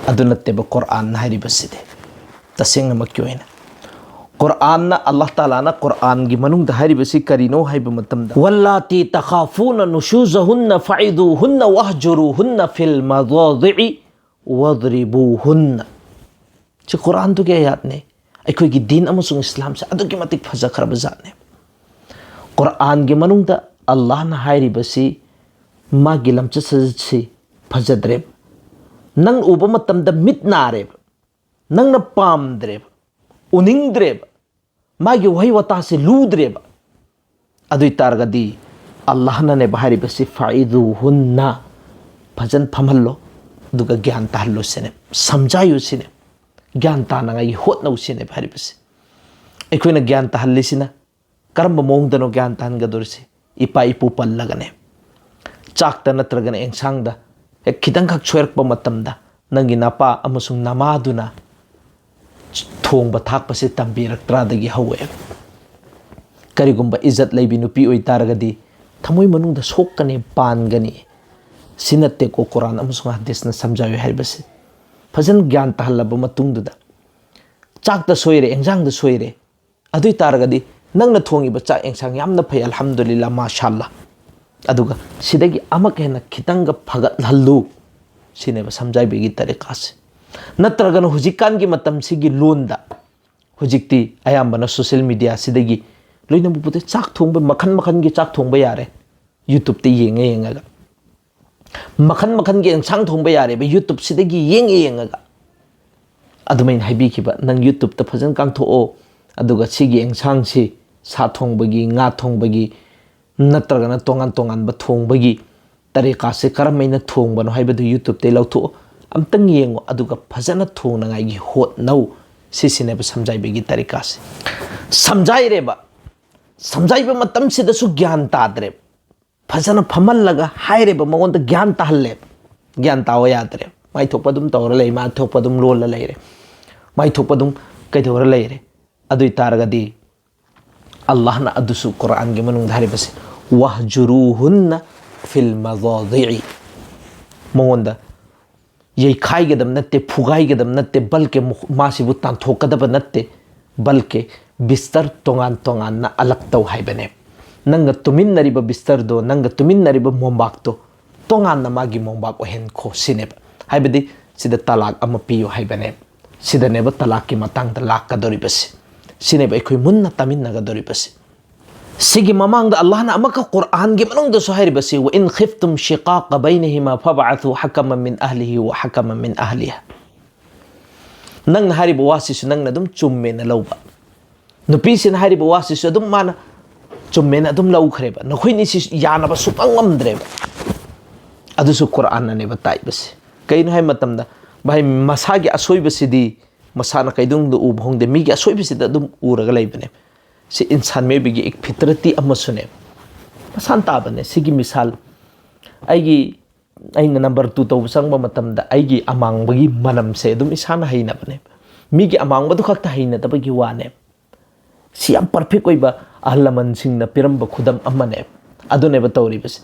ꯑꯗꯨ ꯅꯠꯇꯦꯕ ꯀꯨꯔꯥꯟ ꯍꯥꯏꯔꯤꯕꯁꯤꯗꯤ꯫ ꯇꯁꯦꯡꯅꯃꯛꯀꯤ ꯑꯣꯏꯅ ꯀꯨꯔꯥꯟꯅ, ꯑꯜꯂꯥꯍ ꯇꯥꯂꯥꯅ ꯀꯨꯔꯥꯟꯒꯤ ꯃꯅꯨꯡꯗ ꯍꯥꯏꯔꯤꯕꯁꯤ ꯀꯔꯤꯅꯣ ꯍꯥꯏꯕ ꯃꯇꯝꯗ, "واللاتي تخافون نشوزهن فعظوهن واهجروهن في المضاجع واضربوهن"꯫ ꯁꯤ ꯀꯨꯔꯥꯟꯗꯨꯒꯤ ꯑꯌꯥꯠꯅꯦ꯫ ꯑꯩꯈꯣꯏꯒꯤ ꯗꯤꯟ ꯑꯃꯁꯨꯡ ꯏꯁꯂꯥꯝꯁꯦ ꯑꯗꯨꯛꯀꯤ ꯃꯇꯤꯛ ꯐꯖꯈ꯭ꯔꯕ ꯖꯥꯠꯅꯦ꯫ ꯀꯨꯔꯥꯟꯒꯤ ꯃꯅꯨꯡꯗ ꯑꯜꯂꯥꯍꯅ ꯍꯥꯏꯔꯤꯕꯁꯤ, ꯃꯥꯒꯤ ꯂꯝꯆꯠ ꯁꯥꯖꯠꯁꯤ ꯐꯖꯗ꯭ꯔꯦꯕ, ꯅꯪ ꯎꯕ ꯃꯇꯝꯗ ꯃꯤꯠ ꯅꯥꯔꯦꯕ, ꯅꯪꯅ ꯄꯥꯝꯗ꯭ꯔꯦꯕ, ꯎꯅꯤꯡꯗ꯭ꯔꯦꯕ, ꯃꯥꯒꯤ ꯋꯥꯍꯩ ꯋꯥꯇꯥꯁꯦ ꯂꯨꯗ꯭ꯔꯦꯕ꯫ ꯑꯗꯨ ꯑꯣꯏ ꯇꯥꯔꯒꯗꯤ ꯑꯜꯂꯥꯍꯅꯅꯦꯕ ꯍꯥꯏꯔꯤꯕꯁꯤ, "ꯐꯥꯏꯗꯨ ꯍꯨꯟꯅ", ꯐꯖꯅ ꯐꯝꯍꯜꯂꯣ, ꯑꯗꯨꯒ ꯒ꯭ꯌꯥꯟ ꯇꯥꯍꯜꯂꯣ ꯁꯤꯅꯦ, ꯁꯝꯖꯥꯏꯌꯨ ꯁꯤꯅꯦ, ꯒ꯭ꯌꯥꯟ ꯇꯥꯅꯉꯥꯏꯒꯤ ꯍꯣꯠꯅꯧ ꯁꯤꯅꯦꯕ ꯍꯥꯏꯔꯤꯕꯁꯤ꯫ ꯑꯩꯈꯣꯏꯅ ꯒ꯭ꯌꯥꯟ ꯇꯥꯍꯜꯂꯤꯁꯤꯅ ꯀꯔꯝꯕ ꯃꯑꯣꯡꯗꯅꯣ ꯒ꯭ꯌꯥꯟ ꯇꯥꯍꯟꯒꯗꯧꯔꯤꯁꯤ? ꯏꯄꯥ ꯏꯄꯨ ꯄꯜꯂꯒꯅꯦ, ꯆꯥꯛꯇ ꯅꯠꯇ꯭ꯔꯒꯅ ꯑꯦꯟꯁꯥꯡꯗ ꯍꯦꯛ ꯈꯤꯇꯪꯈꯛ ꯁꯣꯏꯔꯛꯄ ꯃꯇꯝꯗ, ꯅꯪꯒꯤ ꯅꯄꯥ ꯑꯃꯁꯨꯡ ꯅꯃꯥꯗꯨꯅ ꯊꯣꯡꯕ ꯊꯥꯛꯄꯁꯦ ꯇꯝꯕꯤꯔꯛꯇ꯭ꯔꯥꯗꯒꯤ ꯍꯧꯋꯦ꯫ ꯀꯔꯤꯒꯨꯝꯕ ꯏꯖꯠ ꯂꯩꯕꯤ ꯅꯨꯄꯤ ꯑꯣꯏꯇꯥꯔꯒꯗꯤ, ꯊꯃꯣꯏ ꯃꯅꯨꯡꯗ ꯁꯣꯛꯀꯅꯤ, ꯄꯥꯟꯒꯅꯤ꯫ ꯁꯤ ꯅꯠꯇꯦꯀꯣ ꯀꯨꯔꯥꯟ ꯑꯃꯁꯨꯡ ꯍꯗꯤꯁꯅ ꯁꯝꯖꯥꯏꯌꯨ ꯍꯥꯏꯔꯤꯕꯁꯤ꯫ ꯐꯖꯅ ꯒ꯭ꯌꯥꯟ ꯇꯥꯍꯜꯂꯕ ꯃꯇꯨꯡꯗꯨꯗ, ꯆꯥꯛꯇ ꯁꯣꯏꯔꯦ, ꯑꯦꯟꯁꯥꯡꯗ ꯁꯣꯏꯔꯦ, ꯑꯗꯨ ꯑꯣꯏ ꯇꯥꯔꯒꯗꯤ ꯅꯪꯅ ꯊꯣꯡꯉꯤꯕ ꯆꯥꯛ ꯑꯦꯟꯁꯥꯡ ꯌꯥꯝꯅ ꯐꯩ, ꯑꯜꯍꯝꯗꯨꯂꯤꯜꯂꯥ, ꯃꯥꯁꯥꯜꯂꯥ꯫ ꯑꯗꯨꯒ ꯁꯤꯗꯒꯤ ꯑꯃꯨꯛꯀ ꯍꯦꯟꯅ ꯈꯤꯇꯪꯒ ꯐꯒꯠꯍꯜꯂꯨ꯫ ꯁꯤꯅꯦꯕ ꯁꯝꯖꯥꯏꯕꯤꯒꯤ ꯇꯔꯤꯀꯥꯁꯦ꯫ ꯅꯠꯇ꯭ꯔꯒꯅ ꯍꯧꯖꯤꯛꯀꯥꯟꯒꯤ ꯃꯇꯝꯁꯤꯒꯤ ꯂꯣꯟꯗ, ꯍꯧꯖꯤꯛꯇꯤ ꯑꯌꯥꯝꯕꯅ ꯁꯣꯁꯦꯜ ꯃꯤꯗꯤꯌꯥꯁꯤꯗꯒꯤ ꯂꯣꯏꯅꯃꯛ ꯄꯣꯠꯇ ꯆꯥꯛ ꯊꯣꯡꯕ, ꯃꯈꯜ ꯃꯈꯜꯒꯤ ꯆꯥꯛ ꯊꯣꯡꯕ ꯌꯥꯔꯦ꯫ YouTubeꯇ ꯌꯦꯡꯉ ꯌꯦꯡꯉꯒ ꯃꯈꯜ ꯃꯈꯜꯒꯤ ꯑꯦꯟꯁꯥꯡ ꯊꯣꯡꯕ ꯌꯥꯔꯦꯕ, YouTubeꯁꯤꯗꯒꯤ ꯌꯦꯡꯉ ꯌꯦꯡꯉꯒ꯫ ꯑꯗꯨꯃꯥꯏꯅ ꯍꯥꯏꯕꯤꯈꯤꯕ, "ꯅꯪ YouTubeꯇ ꯐꯖꯅ ꯀꯥꯡꯊꯣꯛꯑꯣ, ꯑꯗꯨꯒ ꯁꯤꯒꯤ ꯑꯦꯟꯁꯥꯡꯁꯤ, ꯁꯥ ꯊꯣꯡꯕꯒꯤ, ꯉꯥ ꯊꯣꯡꯕꯒꯤ, ꯅꯠꯇ꯭ꯔꯒꯅ ꯇꯣꯉꯥꯟ ꯇꯣꯉꯥꯟꯕ ꯊꯣꯡꯕꯒꯤ ꯇꯔꯤꯀꯥꯁꯦ ꯀꯔꯝꯍꯥꯏꯅ ꯊꯣꯡꯕꯅꯣ ꯍꯥꯏꯕꯗꯨ YouTubeꯇꯒꯤ ꯂꯧꯊꯣꯛꯑꯣ, ꯑꯝꯇꯪ ꯌꯦꯡꯉꯣ, ꯑꯗꯨꯒ ꯐꯖꯅ ꯊꯣꯡꯅꯉꯥꯏꯒꯤ ꯍꯣꯠꯅꯧ"꯫ ꯁꯤꯁꯤꯅꯦꯕ ꯁꯝꯖꯥꯏꯕꯒꯤ ꯇꯔꯤꯀꯥꯁꯦ꯫ ꯁꯝꯖꯥꯏꯔꯦꯕ, ꯁꯝꯖꯥꯏꯕ ꯃꯇꯝꯁꯤꯗꯁꯨ ꯒ꯭ꯌꯥꯟ ꯇꯥꯗ꯭ꯔꯦꯕ꯫ ꯐꯖꯅ ꯐꯝꯍꯜꯂꯒ ꯍꯥꯏꯔꯦꯕ, ꯃꯉꯣꯟꯗ ꯒ꯭ꯌꯥꯟ ꯇꯥꯍꯜꯂꯦꯕ꯫ ꯒ꯭ꯌꯥꯟ ꯇꯥꯑꯣ ꯌꯥꯗ꯭ꯔꯦ꯫ ꯃꯥꯏ ꯊꯣꯛꯄ ꯑꯗꯨꯝ ꯇꯧꯔ ꯂꯩ, ꯃꯥꯏ ꯊꯣꯛꯄ ꯑꯗꯨꯝ ꯂꯣꯜꯂ ꯂꯩꯔꯦ, ꯃꯥꯏ ꯊꯣꯛꯄ ꯑꯗꯨꯝ ꯀꯩꯗꯧꯔ ꯂꯩꯔꯦ꯫ ꯑꯗꯨ ꯑꯣꯏ ꯇꯥꯔꯒꯗꯤ ꯑꯜꯂꯥꯍꯅ ꯑꯗꯨꯁꯨ ꯀꯨꯔꯥꯟꯒꯤ ꯃꯅꯨꯡꯗ ꯍꯥꯏꯔꯤꯕꯁꯦ, "ꯋꯥꯍꯖꯨꯔꯨꯍꯨꯟꯅ ꯐꯤꯜ ꯃꯗꯥꯖꯤꯏ", ꯃꯉꯣꯟꯗ ꯌꯩꯈꯥꯏꯒꯗꯕ ꯅꯠꯇꯦ, ꯐꯨꯒꯥꯏꯒꯗꯕ ꯅꯠꯇꯦ, ꯕꯜꯀꯦ ꯃꯈꯣ-, ꯃꯥꯁꯤꯕꯨ ꯇꯥꯟꯊꯣꯛꯀꯗꯕ ꯅꯠꯇꯦ, ꯕꯜꯀꯦ ꯕꯤꯁꯇꯔ ꯇꯣꯉꯥꯟ ꯇꯣꯉꯥꯟꯅ ꯑꯂꯛ ꯇꯧ ꯍꯥꯏꯕꯅꯦ꯫ ꯅꯪꯒ ꯇꯨꯃꯤꯟꯅꯔꯤꯕ ꯕꯤꯁꯇꯔꯗꯣ, ꯅꯪꯒ ꯇꯨꯃꯤꯟꯅꯔꯤꯕ ꯃꯣꯝꯕꯥꯛꯇꯣ ꯇꯣꯉꯥꯟꯅ ꯃꯥꯒꯤ ꯃꯣꯝꯕꯥꯛ ꯑꯣꯏꯍꯟꯈꯣ ꯁꯤꯅꯦꯕ꯫ ꯍꯥꯏꯕꯗꯤ ꯁꯤꯗ ꯇꯂꯥꯛ ꯑꯃ ꯄꯤꯌꯨ ꯍꯥꯏꯕꯅꯦ꯫ ꯁꯤꯗꯅꯦꯕ ꯇꯂꯥꯛꯀꯤ ꯃꯇꯥꯡꯗ ꯂꯥꯛꯀꯗꯧꯔꯤꯕꯁꯤ꯫ ꯁꯤꯅꯦꯕ ꯑꯩꯈꯣꯏ ꯃꯨꯟꯅ ꯇꯥꯃꯤꯟꯅꯒꯗꯧꯔꯤꯕꯁꯤ꯫ ꯁꯤꯒꯤ ꯃꯃꯥꯡꯗ ꯑꯜꯂꯥꯍꯅ ꯑꯃꯨꯛꯀ ꯀꯨꯔꯥꯟꯒꯤ ꯃꯅꯨꯡꯗꯁꯨ ꯍꯥꯏꯔꯤꯕꯁꯤ, "وإن خفتم شقاق بينهما فابعثوا حكما من أهله وحكما من أهلها." ꯅꯪꯅ ꯍꯥꯏꯔꯤꯕ ꯋꯥꯁꯤꯁꯨ ꯅꯪꯅ ꯑꯗꯨꯝ ꯆꯨꯝꯃꯦꯅ ꯂꯧꯕ꯫ ꯅꯨꯄꯤꯁꯤꯅ ꯍꯥꯏꯔꯤꯕ ꯋꯥꯁꯤꯁꯨ ꯑꯗꯨꯝ ꯃꯥꯅ ꯆꯨꯝꯃꯦꯅ ꯑꯗꯨꯝ ꯂꯧꯈ꯭ꯔꯦꯕ꯫ ꯅꯈꯣꯏꯅꯤꯁꯤ ꯌꯥꯅꯕ ꯁꯨꯡꯉꯝ ꯉꯝꯗ꯭ꯔꯦꯕ꯫ ꯑꯗꯨꯁꯨ ꯀꯨꯔꯥꯟꯅꯅꯦꯕ ꯇꯥꯛꯏꯕꯁꯦ꯫ ꯀꯩꯅꯣ ꯍꯥꯏꯕ ꯃꯇꯝꯗ, ꯚꯥꯏ, ꯃꯁꯥꯒꯤ ꯑꯁꯣꯏꯕꯁꯤꯗꯤ ꯃꯁꯥꯅ ꯀꯩꯗꯧꯅꯨꯡꯗ ꯎꯕ ꯍꯣꯡꯗꯦ, ꯃꯤꯒꯤ ꯑꯁꯣꯏꯕꯁꯤꯗ ꯑꯗꯨꯝ ꯎꯔꯒ ꯂꯩꯕꯅꯦ꯫ ꯁꯤ ꯏꯟꯁꯥꯟ ꯃꯤꯑꯣꯏꯕꯒꯤ ꯐꯤꯇ꯭ꯔꯇꯤ ꯑꯃꯁꯨꯅꯦ꯫ ꯃꯁꯥꯟ ꯇꯥꯕꯅꯦ꯫ ꯁꯤꯒꯤ ꯃꯤꯁꯥꯜ, ꯑꯩꯒꯤ, ꯑꯩꯅ ꯅꯝꯕꯔ ꯇꯨ ꯇꯧꯕ ꯆꯪꯕ ꯃꯇꯝꯗ ꯑꯩꯒꯤ ꯑꯃꯥꯡꯕꯒꯤ ꯃꯅꯝꯁꯦ ꯑꯗꯨꯝ ꯏꯁꯥꯅ ꯍꯩꯅꯕꯅꯦ꯫ ꯃꯤꯒꯤ ꯑꯃꯥꯡꯕꯗꯨ ꯈꯛꯇ ꯍꯩꯅꯗꯕꯒꯤ ꯋꯥꯅꯦ꯫ ꯁꯤ ꯌꯥꯝ ꯄꯔꯐꯦꯛ ꯑꯣꯏꯕ ꯑꯍꯜ ꯂꯃꯟꯁꯤꯡꯅ ꯄꯤꯔꯝꯕ ꯈꯨꯗꯝ ꯑꯃꯅꯦ꯫ ꯑꯗꯨꯅꯦꯕ ꯇꯧꯔꯤꯕꯁꯦ꯫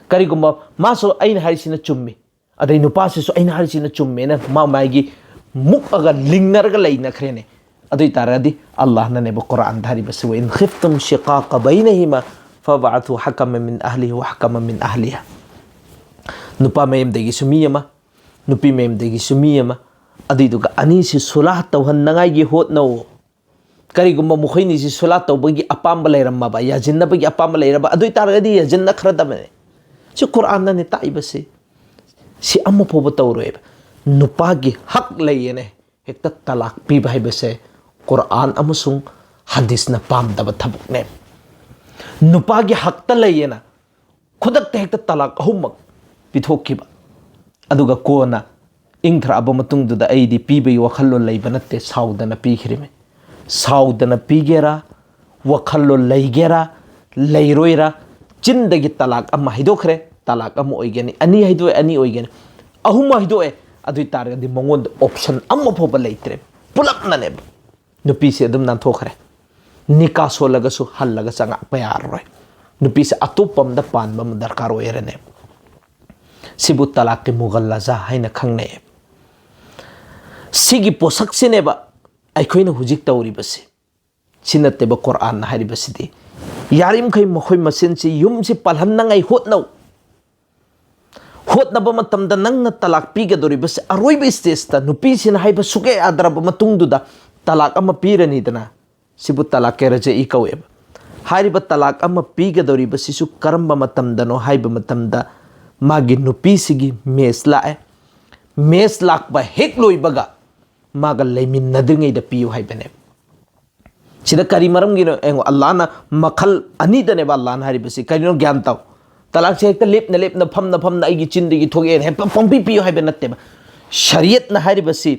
ꯀꯔꯤꯒꯨꯝꯕ ꯃꯥꯁꯨ ꯑꯩꯅ ꯍꯥꯏꯔꯤꯁꯤꯅ ꯆꯨꯝꯃꯤ, ꯑꯗꯩ ꯅꯨꯄꯥꯁꯤꯁꯨ ꯑꯩꯅ ꯍꯥꯏꯔꯤꯁꯤꯅ ꯆꯨꯝꯃꯦꯅ ꯃꯥ ꯃꯥꯒꯤ ꯃꯨꯛꯑꯒ ꯂꯤꯡꯅꯔꯒ ꯂꯩꯅꯈ꯭ꯔꯦꯅꯦ꯫ ꯑꯗꯨ ꯑꯣꯏ ꯇꯥꯔꯒꯗꯤ ꯑꯜꯂꯥꯍꯅꯅꯦꯕ ꯀꯨꯔꯥꯟꯗ ꯍꯥꯏꯔꯤꯕꯁꯤ, "وإن خفتم شقاق بينهما فابعثوا حكما من أهله وحكما من أهلها." ꯅꯨꯄꯥ ꯃꯌꯨꯝꯗꯒꯤꯁꯨ ꯃꯤ ꯑꯃ, ꯅꯨꯄꯤ ꯃꯌꯨꯝꯗꯒꯤꯁꯨ ꯃꯤ ꯑꯃ, ꯑꯗꯨꯏꯗꯨꯒ ꯑꯅꯤꯁꯤ ꯁꯨꯂꯥꯍ ꯇꯧꯍꯟꯅꯉꯥꯏꯒꯤ ꯍꯣꯠꯅꯧ꯫ ꯀꯔꯤꯒꯨꯝꯕ ꯃꯈꯣꯏꯅꯤꯁꯤ ꯁꯨꯂꯥꯍ ꯇꯧꯕꯒꯤ ꯑꯄꯥꯝꯕ ꯂꯩꯔꯝꯃꯕ, ꯌꯥꯁꯤꯟꯅꯕꯒꯤ ꯑꯄꯥꯝꯕ ꯂꯩꯔꯕ, ꯑꯗꯨ ꯑꯣꯏ ꯇꯥꯔꯒꯗꯤ ꯌꯥꯁꯤꯟꯅꯈ꯭ꯔꯗꯕꯅꯤ꯫ ꯁꯤ ꯀꯨꯔꯥꯟꯅꯅꯦ ꯇꯥꯛꯏꯕꯁꯤ꯫ ꯁꯤ ꯑꯃ ꯐꯥꯎꯕ ꯇꯧꯔꯣꯏꯕ꯫ ꯅꯨꯄꯥꯒꯤ ꯍꯛ ꯂꯩꯌꯦꯅꯦ ꯍꯦꯛꯇ ꯇꯂꯥꯛ ꯄꯤꯕ ꯍꯥꯏꯕꯁꯦ ꯀꯨꯔꯥꯟ ꯑꯃꯁꯨꯡ ꯍꯗꯤꯁꯅ ꯄꯥꯝꯗꯕ ꯊꯕꯛꯅꯦ꯫ ꯅꯨꯄꯥꯒꯤ ꯍꯛꯇ ꯂꯩꯌꯦꯅ ꯈꯨꯗꯛꯇ ꯍꯦꯛꯇ ꯇꯂꯥꯛ ꯑꯍꯨꯝꯃꯛ ꯄꯤꯊꯣꯛꯈꯤꯕ꯫ ꯑꯗꯨꯒ ꯀꯣꯟꯅ ꯏꯪꯊꯔꯛꯑꯕ ꯃꯇꯨꯡꯗꯨꯗ ꯑꯩꯗꯤ ꯄꯤꯕꯒꯤ ꯋꯥꯈꯜꯂꯣꯟ ꯂꯩꯕ ꯅꯠꯇꯦ, ꯁꯥꯎꯗꯅ ꯄꯤꯈ꯭ꯔꯤꯃꯤ꯫ ꯁꯥꯎꯗꯅ ꯄꯤꯒꯦꯔꯥ, ꯋꯥꯈꯜꯂꯣꯟ ꯂꯩꯒꯦꯔꯥ, ꯂꯩꯔꯣꯏꯔꯥ, ꯆꯤꯟꯗꯒꯤ ꯇꯂꯥꯛ ꯑꯃ ꯍꯥꯏꯗꯣꯛꯈ꯭ꯔꯦ, ꯇꯂꯥꯛ ꯑꯃ ꯑꯣꯏꯒꯅꯤ, ꯑꯅꯤ ꯍꯥꯏꯗꯣꯛꯑꯦ, ꯑꯅꯤ ꯑꯣꯏꯒꯅꯤ, ꯑꯍꯨꯝ ꯍꯥꯏꯗꯣꯛꯑꯦ, ꯑꯗꯨ ꯑꯣꯏ ꯇꯥꯔꯒꯗꯤ ꯃꯉꯣꯟꯗ ꯑꯣꯞꯁꯟ ꯑꯃ ꯐꯥꯎꯕ ꯂꯩꯇ꯭ꯔꯦ, ꯄꯨꯂꯞꯅꯅꯦꯕ꯫ ꯅꯨꯄꯤꯁꯦ ꯑꯗꯨꯝ ꯅꯥꯟꯊꯣꯛꯈ꯭ꯔꯦ꯫ ꯅꯤꯀꯥ ꯁꯣꯜꯂꯒꯁꯨ ꯍꯜꯂꯒ ꯆꯪꯉꯛꯄ ꯌꯥꯔꯔꯣꯏ꯫ ꯅꯨꯄꯤꯁꯦ ꯑꯇꯣꯞꯄ ꯑꯃꯗ ꯄꯥꯟꯕ ꯑꯃ ꯗꯔꯀꯥꯔ ꯑꯣꯏꯔꯅꯦꯕ꯫ ꯁꯤꯕꯨ ꯇꯂꯥꯛꯀꯤ ꯃꯨꯒꯜꯂꯖꯥ ꯍꯥꯏꯅ ꯈꯪꯅꯩ꯫ ꯁꯤꯒꯤ ꯄꯣꯠꯁꯛꯁꯤꯅꯦꯕ ꯑꯩꯈꯣꯏꯅ ꯍꯧꯖꯤꯛ ꯇꯧꯔꯤꯕꯁꯤ꯫ ꯁꯤ ꯅꯠꯇꯦꯕ ꯀꯨꯔꯥꯟꯅ ꯍꯥꯏꯔꯤꯕꯁꯤꯗꯤ꯫ ꯌꯥꯔꯤꯃꯈꯩ ꯃꯈꯣꯏ ꯃꯁꯦꯟꯁꯤ ꯌꯨꯝꯁꯤ ꯄꯥꯜꯍꯟꯅꯉꯥꯏ ꯍꯣꯠꯅꯧ꯫ ꯍꯣꯠꯅꯕ ꯃꯇꯝꯗ ꯅꯪꯅ ꯇꯂꯥꯛ ꯄꯤꯒꯗꯧꯔꯤꯕꯁꯤ ꯑꯔꯣꯏꯕ ꯁ꯭ꯇꯦꯖꯇ ꯅꯨꯄꯤꯁꯤꯅ ꯍꯥꯏꯕ ꯁꯨꯛꯌꯥ ꯌꯥꯗ꯭ꯔꯕ ꯃꯇꯨꯡꯗꯨꯗ ꯇꯂꯥꯛ ꯑꯃ ꯄꯤꯔꯅꯤꯗꯅ꯫ ꯁꯤꯕꯨ ꯇꯂꯥꯛ ꯀꯦ ꯔꯖꯏ ꯀꯧꯋꯦꯕ꯫ ꯍꯥꯏꯔꯤꯕ ꯇꯂꯥꯛ ꯑꯃ ꯄꯤꯒꯗꯧꯔꯤꯕꯁꯤꯁꯨ ꯀꯔꯝꯕ ꯃꯇꯝꯗꯅꯣ ꯍꯥꯏꯕ ꯃꯇꯝꯗ ꯃꯥꯒꯤ ꯅꯨꯄꯤꯁꯤꯒꯤ ꯃꯦꯁ ꯂꯥꯛꯑꯦ꯫ ꯃꯦꯁ ꯂꯥꯛꯄ ꯍꯦꯛ ꯂꯣꯏꯕꯒ ꯃꯥꯒ ꯂꯩꯃꯤꯟꯅꯗ꯭ꯔꯤꯉꯩꯗ ꯄꯤꯌꯨ ꯍꯥꯏꯕꯅꯦꯕ꯫ ꯁꯤꯗ ꯀꯔꯤ ꯃꯔꯝꯒꯤꯅꯣ ꯌꯦꯡꯉꯣ, ꯑꯜꯂꯥꯍꯅ ꯃꯈꯜ ꯑꯅꯤꯗꯅꯦꯕ ꯑꯜꯂꯥꯍꯅ ꯍꯥꯏꯔꯤꯕꯁꯤ꯫ ꯀꯔꯤꯅꯣ ꯒ꯭ꯌꯥꯟ ꯇꯥꯎ꯫ ꯇꯂꯥꯛꯁꯦ ꯍꯦꯛꯇ ꯂꯦꯞꯅ ꯂꯦꯞꯅ ꯐꯝꯅ ꯐꯝꯅ ꯑꯩꯒꯤ ꯆꯤꯟꯗꯒꯤ ꯊꯣꯛꯑꯦꯅ ꯍꯦꯛꯇ ꯄꯪꯄꯤ ꯄꯤꯌꯨ ꯍꯥꯏꯕ ꯅꯠꯇꯦꯕ꯫ ꯁꯔꯤꯌꯠꯅ ꯍꯥꯏꯔꯤꯕꯁꯤ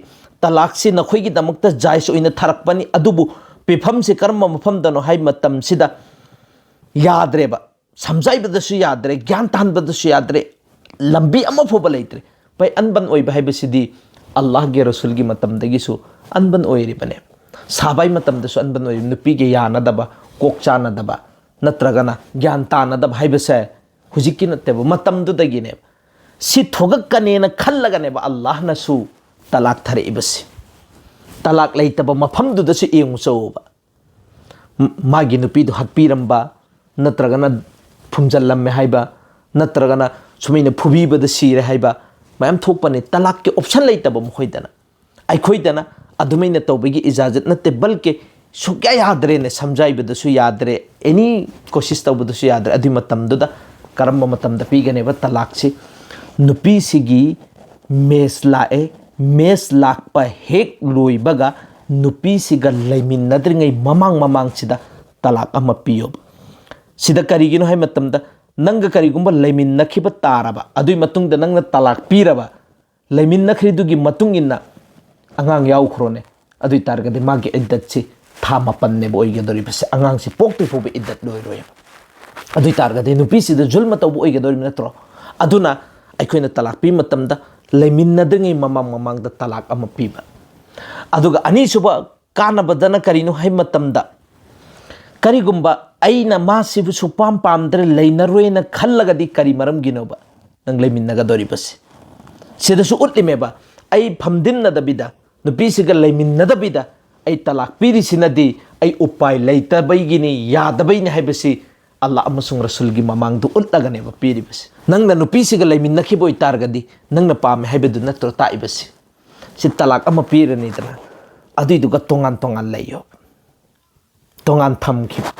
ꯇꯂꯥꯛꯁꯤ ꯅꯈꯣꯏꯒꯤꯗꯃꯛꯇ ꯖꯥꯏꯖ ꯑꯣꯏꯅ ꯊꯥꯔꯛꯄꯅꯤ, ꯑꯗꯨꯕꯨ ꯄꯤꯐꯝꯁꯤ ꯀꯔꯝꯕ ꯃꯐꯝꯗꯅꯣ ꯍꯥꯏꯕ ꯃꯇꯝꯁꯤꯗ ꯌꯥꯗ꯭ꯔꯦꯕ꯫ ꯁꯝꯖꯥꯏꯕꯗꯁꯨ ꯌꯥꯗ꯭ꯔꯦ, ꯒ꯭ꯌꯥꯟ ꯇꯥꯍꯟꯕꯗꯁꯨ ꯌꯥꯗ꯭ꯔꯦ, ꯂꯝꯕꯤ ꯑꯃ ꯐꯥꯎꯕ ꯂꯩꯇ꯭ꯔꯦ꯫ ꯚꯥꯏ, ꯑꯟꯕꯟ ꯑꯣꯏꯕ ꯍꯥꯏꯕꯁꯤꯗꯤ ꯑꯜꯂꯥꯍꯒꯤ ꯔꯁꯨꯜꯒꯤ ꯃꯇꯝꯗꯒꯤꯁꯨ ꯑꯟꯕꯟ ꯑꯣꯏꯔꯤꯕꯅꯦ꯫ ꯁꯥꯕꯥꯏ ꯃꯇꯝꯗꯁꯨ ꯑꯟꯕꯟ ꯑꯣꯏꯔꯤꯕ, ꯅꯨꯄꯤꯒ ꯌꯥꯅꯗꯕ, ꯀꯣꯛ ꯆꯥꯅꯗꯕ, ꯅꯠꯇ꯭ꯔꯒꯅ ꯒ꯭ꯌꯥꯟ ꯇꯥꯅꯗꯕ ꯍꯥꯏꯕꯁꯦ ꯍꯧꯖꯤꯛꯀꯤ ꯅꯠꯇꯦꯕ, ꯃꯇꯝꯗꯨꯗꯒꯤꯅꯦꯕ꯫ ꯁꯤ ꯊꯣꯛꯂꯛꯀꯅꯦꯅ ꯈꯜꯂꯒꯅꯦꯕ ꯑꯜꯂꯥꯍꯅꯁꯨ ꯇꯂꯥꯛ ꯊꯥꯔꯛꯏꯕꯁꯤ꯫ ꯇꯂꯥꯛ ꯂꯩꯇꯕ ꯃꯐꯝꯗꯨꯗꯁꯨ ꯌꯦꯡꯉꯨ ꯆꯧꯕ꯫ ꯃꯥꯒꯤ ꯅꯨꯄꯤꯗꯨ ꯍꯥꯠꯄꯤꯔꯝꯕ, ꯅꯠꯇ꯭ꯔꯒꯅ ꯐꯨꯝꯖꯜꯂꯝꯃꯦ ꯍꯥꯏꯕ, ꯅꯠꯇ꯭ꯔꯒꯅ ꯁꯨꯃꯥꯏꯅ ꯐꯨꯕꯤꯕꯗ ꯁꯤꯔꯦ ꯍꯥꯏꯕ ꯃꯌꯥꯝ ꯊꯣꯛꯄꯅꯤ꯫ ꯇꯂꯥꯛꯀꯤ ꯑꯣꯞꯁꯟ ꯂꯩꯇꯕ ꯃꯈꯣꯏꯗꯅ꯫ ꯑꯩꯈꯣꯏꯗꯅ ꯑꯗꯨꯃꯥꯏꯅ ꯇꯧꯕꯒꯤ ꯏꯖꯥꯖꯠ ꯅꯠꯇꯦ, ꯕꯜꯀꯤ ꯁꯨꯛꯌꯥ ꯌꯥꯗ꯭ꯔꯦꯅꯦ, ꯁꯝꯖꯥꯏꯕꯗꯁꯨ ꯌꯥꯗ꯭ꯔꯦ, ꯑꯦꯅꯤ ꯀꯣꯁꯤꯁ ꯇꯧꯕꯗꯁꯨ ꯌꯥꯗ꯭ꯔꯦ꯫ ꯑꯗꯨꯏ ꯃꯇꯝꯗꯨꯗ ꯀꯔꯝꯕ ꯃꯇꯝꯗ ꯄꯤꯒꯅꯦꯕ ꯇꯂꯥꯛꯁꯤ? ꯅꯨꯄꯤꯁꯤꯒꯤ ꯃꯦꯁ ꯂꯥꯛꯑꯦ, ꯃꯦꯁ ꯂꯥꯛꯄ ꯍꯦꯛ ꯂꯣꯏꯕꯒ ꯅꯨꯄꯤꯁꯤꯒ ꯂꯩꯃꯤꯟꯅꯗ꯭ꯔꯤꯉꯩ ꯃꯃꯥꯡ ꯃꯃꯥꯡꯁꯤꯗ ꯇꯂꯥꯛ ꯑꯃ ꯄꯤꯌꯣꯕ꯫ ꯁꯤꯗ ꯀꯔꯤꯒꯤꯅꯣ ꯍꯥꯏꯕ ꯃꯇꯝꯗ, ꯅꯪꯒ ꯀꯔꯤꯒꯨꯝꯕ ꯂꯩꯃꯤꯟꯅꯈꯤꯕ ꯇꯥꯔꯕ, ꯑꯗꯨꯒꯤ ꯃꯇꯨꯡꯗ ꯅꯪꯅ ꯇꯂꯥꯛ ꯄꯤꯔꯕ, ꯂꯩꯃꯤꯟꯅꯈ꯭ꯔꯤꯗꯨꯒꯤ ꯃꯇꯨꯡ ꯏꯟꯅ ꯑꯉꯥꯡ ꯌꯥꯎꯈ꯭ꯔꯣꯅꯦ, ꯑꯗꯨ ꯑꯣꯏ ꯇꯥꯔꯒꯗꯤ ꯃꯥꯒꯤ ꯏꯗꯠꯁꯤ ꯊꯥ ꯃꯥꯄꯟꯅꯦꯕ ꯑꯣꯏꯒꯗꯧꯔꯤꯕꯁꯦ, ꯑꯉꯥꯡꯁꯤ ꯄꯣꯛꯇ꯭ꯔꯤ ꯐꯥꯎꯕ ꯏꯗꯠ ꯂꯣꯏꯔꯣꯏꯕ꯫ ꯑꯗꯨ ꯑꯣꯏ ꯇꯥꯔꯒꯗꯤ ꯅꯨꯄꯤꯁꯤꯗ ꯖꯨꯜꯃ ꯇꯧꯕ ꯑꯣꯏꯒꯗꯧꯔꯤꯕ ꯅꯠꯇ꯭ꯔꯣ? ꯑꯗꯨꯅ ꯑꯩꯈꯣꯏꯅ ꯇꯂꯥꯛ ꯄꯤꯕ ꯃꯇꯝꯗ ꯂꯩꯃꯤꯟꯅꯗ꯭ꯔꯤꯉꯩ ꯃꯃꯥꯡ ꯃꯃꯥꯡꯗ ꯇꯂꯥꯛ ꯑꯃ ꯄꯤꯕ꯫ ꯑꯗꯨꯒ ꯑꯅꯤꯁꯨꯕ ꯀꯥꯟꯅꯕꯗꯅ ꯀꯔꯤꯅꯣ ꯍꯥꯏꯕ ꯃꯇꯝꯗ, ꯀꯔꯤꯒꯨꯝꯕ ꯑꯩꯅ ꯃꯥꯁꯤꯕꯨ ꯁꯨꯛꯄꯥꯝ ꯄꯥꯝꯗ꯭ꯔꯦ, ꯂꯩꯅꯔꯣꯏꯅ ꯈꯜꯂꯒꯗꯤ ꯀꯔꯤ ꯃꯔꯝꯒꯤꯅꯣꯕ? ꯅꯪ ꯂꯩꯃꯤꯟꯅꯒꯗꯧꯔꯤꯕꯁꯦ꯫ ꯁꯤꯗꯁꯨ ꯎꯠꯂꯤꯃꯦꯕ, ꯑꯩ ꯐꯝꯗꯤꯟꯅꯗꯕꯤꯗ, ꯅꯨꯄꯤꯁꯤꯒ ꯂꯩꯃꯤꯟꯅꯗꯕꯤꯗ ꯑꯩ ꯇꯂꯥꯛ ꯄꯤꯔꯤꯁꯤꯅꯗꯤ ꯑꯩ ꯎꯄꯥꯏ ꯂꯩꯇꯕꯩꯒꯤꯅꯤ, ꯌꯥꯗꯕꯩꯅꯤ ꯍꯥꯏꯕꯁꯤ ꯑꯜꯂꯥ ꯑꯃꯁꯨꯡ ꯔꯁꯨꯜꯒꯤ ꯃꯃꯥꯡꯗ ꯎꯠꯂꯒꯅꯦꯕ ꯄꯤꯔꯤꯕꯁꯤ꯫ ꯅꯪꯅ ꯅꯨꯄꯤꯁꯤꯒ ꯂꯩꯃꯤꯟꯅꯈꯤꯕ ꯑꯣꯏꯇꯥꯔꯒꯗꯤ ꯅꯪꯅ ꯄꯥꯝꯃꯦ ꯍꯥꯏꯕꯗꯨ ꯅꯠꯇ꯭ꯔꯣ ꯇꯥꯛꯏꯕꯁꯤ? ꯁꯤ ꯇꯂꯥꯛ ꯑꯃ ꯄꯤꯔꯅꯤꯗꯅ, ꯑꯗꯨꯏꯗꯨꯒ ꯇꯣꯉꯥꯟ ꯇꯣꯉꯥꯟ ꯂꯩꯌꯣ, ꯇꯣꯉꯥꯟ ꯊꯝꯈꯤꯕ꯫